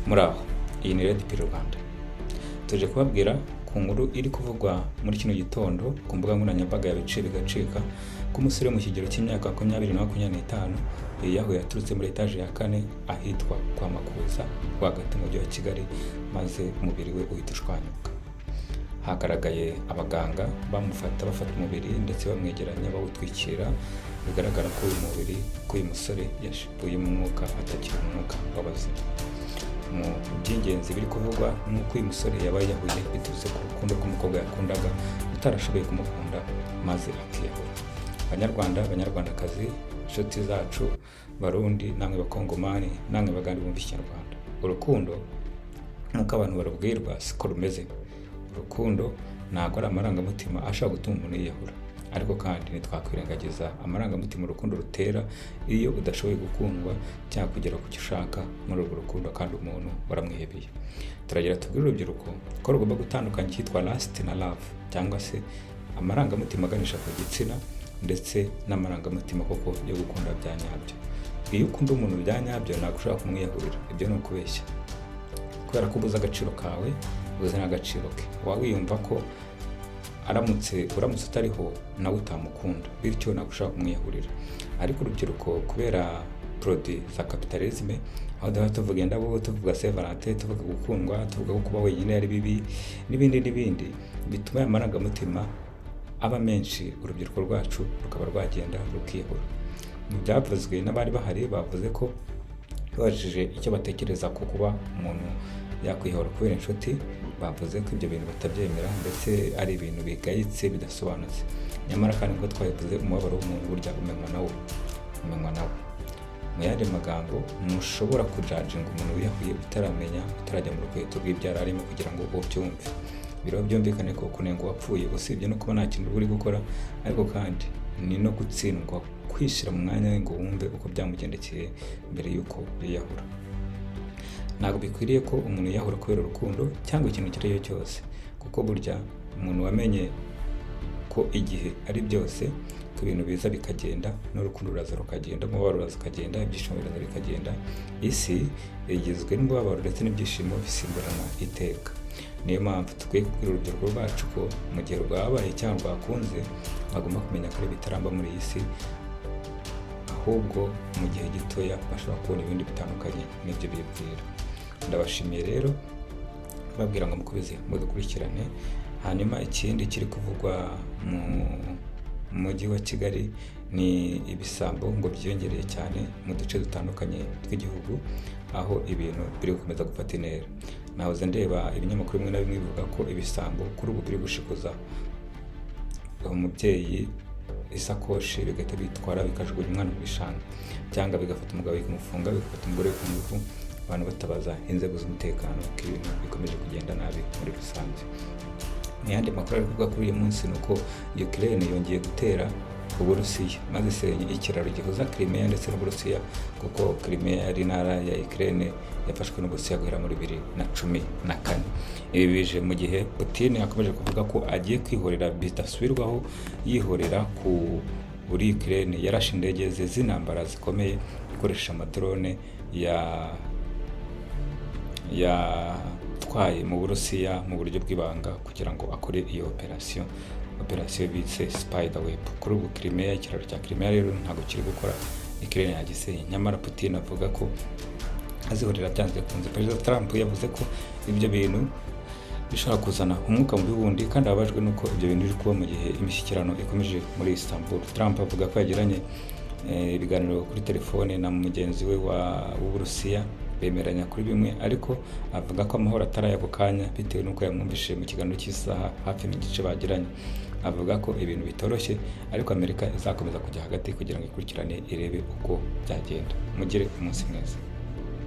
Muraho, iyi ni Red Pill Rwanda. Tuje kubabwira ku nkuru iri kuvugwa muri kino gitondo ku mbuga nkoranyambaga yabiciye bigacika, ko umusore wo mu kigero cy'imyaka 20 na 25 yiyahuye aturutse muri etaje ya kane ahitwa kwa Makuza, rwagati mu mujyi wa Kigali, maze umubiri we uhita ushwanyuka. Hagaragaye abaganga bamufata, bafata umubiri ndetse bamwegeranya, bawutwikira. Bigaragara ko uyu mubiri, ko uyu musore yashipuyemo umwuka, atakiri umwuka w'abazima. Mu by'ingenzi biri kuvugwa ni uko uyu musore yaba yiyahuye biturutse ku rukundo rw'umukobwa yakundaga utarashoboye kumukunda, maze akiyahura. Banyarwanda, Banyarwandakazi, inshuti zacu, Barundi namwe, Bakongomani namwe, Bagande bumva Ikinyarwanda, urukundo nk'uko abantu barubwirwa siko rumeze. Urukundo ntabwo ari amarangamutima ashobora gutuma umuntu yiyahura, ariko kandi ntitwakwirengagiza amarangamutima urukundo rutera iyo udashoboye gukundwa cyangwa kugera ku cyo ushaka muri urwo rukundo kandi umuntu waramwihebeye. Turagira tubwire urubyiruko ko rugomba gutandukanya icyitwa lust na love, cyangwa se amarangamutima aganisha ku gitsina ndetse n'amarangamutima koko yo gukunda bya nyabyo. Iyo ukunda umuntu bya nyabyo, ntabwo ushobora kumwiyahurira. Ibyo ni ukubeshya, kubera ko ubuze agaciro kawe, ubuze n'agaciro ke. Waba wiyumva ko aramutse uramutse utariho nawe utamukunda, bityo ntabwo ushobora kumwiyahurira. Ariko urubyiruko, kubera produits za capitalisme, aho duhora tuvuga indabo, tuvuga Saint Valentin, tuvuga gukundwa, tuvuga ko kuba wenyine ari bibi, n'ibindi n'ibindi, bituma aya marangamutima aba menshi, urubyiruko rwacu rukaba rwagenda rukiyahura. Mu byavuzwe n'abari bahari, bavuze ko babajije icyo batekereza ku kuba umuntu yakwihora kubera inshuti, bavuze ko ibyo bintu batabyemera, ndetse ari ibintu bigayitse, bidasobanutse. Nyamara kandi, nk'uko twabivuze, umubabaro w'umuntu burya umenywa nawo, umenywa nawe. Mu yandi magambo, ntushobora kujudginga umuntu wiyahuye utaramenya, utarajya mu rukweto rw'ibyo yari arimo kugira ngo ubyumve. Biriho byumvikane ko kunenga uwapfuye, usibye no kuba nta kintu uba uri gukora, ariko kandi ni no gutsindwa kwishyira mu mwanya we ngo wumve uko byamugendekeye mbere y'uko yiyahura. Ntabwo bikwiriye ko umuntu yiyahura kubera urukundo cyangwa ikintu icyo ari cyo cyose, kuko burya umuntu wamenye ko igihe ari byose, ko ibintu biza bikagenda, n'urukundo ruraza rukagenda, umubabaro uraza ukagenda, ibyishimo biraza bikagenda. Isi igizwe n'umubabaro ndetse n'ibyishimo bisimburana iteka. Niyo mpamvu dukwiye kubwira urubyiruko rwacu ko mu gihe rwabaye cyangwa rwakunze, bagomba kumenya ko ari ibitaramba muri iyi si, ahubwo mu gihe gitoya bashobora kubona ibindi bitandukanye n'ibyo bibwira. Ndabashimiye rero, babwira ngo mukomeze mudukurikirane. Hanyuma ikindi kiri kuvugwa mu mujyi wa Kigali ni ibisambo ngo byiyongereye cyane mu duce dutandukanye tw'igihugu, aho ibintu biri gukomeza gufata intera. Nahoze ndeba ibinyamakuru bimwe na bimwe bivuga ko ibisambo kuri ubu biri gushikuza umubyeyi isakoshi, bigahita bitwara, bikajugunya umwana mu bishanga, cyangwa bigafata umugabo bikamufunga, bigafata umugore ku ngufu, abantu batabaza inzego z'umutekano ko ibintu bikomeje kugenda nabi muri rusange. Mu yandi makuru ari kuvuga kuri uyu munsi ni uko Ukraine yongeye gutera Uburusiya, maze isenya ikiraro gihuza Crimea ndetse n'Uburusiya, kuko Crimea yari intara ya Ukraine yafashwe n'Uburusiya guhera muri 2014. Ibi bije mu gihe Putin akomeje kuvuga ko agiye kwihorera bidasubirwaho, yihorera ku buri Ukraine. Yarashe indege ze z'intambara zikomeye ikoresheje amadrone ya yatwaye mu Burusiya mu buryo bw'ibanga kugira ngo akore iyo operasiyo, operasiyo bise Spider Web. Kuri ubu Crimea, ikiraro cya Crimea rero ntabwo kiri gukora, Ukraine yagisenye. Nyamara Putin avuga ko azihorera byanze bikunze. Perezida Trump yavuze ko ibyo bintu bishobora kuzana umwuka mubi wundi, kandi ababajwe n'uko ibyo bintu biri kuba mu gihe imishyikirano ikomeje muri Istanbul. Trump avuga ko yagiranye ibiganiro kuri telefone na mugenzi we w'Uburusiya, bemeranya kuri bimwe, ariko avuga ko amahoro atari ako kanya bitewe n'uko yamwumvishije mu kiganiro cy'isaha hafi n'igice bagiranye. Avuga ko ibintu bitoroshye, ariko Amerika izakomeza kujya hagati kugira ngo ikurikirane, irebe uko byagenda. Mugire umunsi mwiza.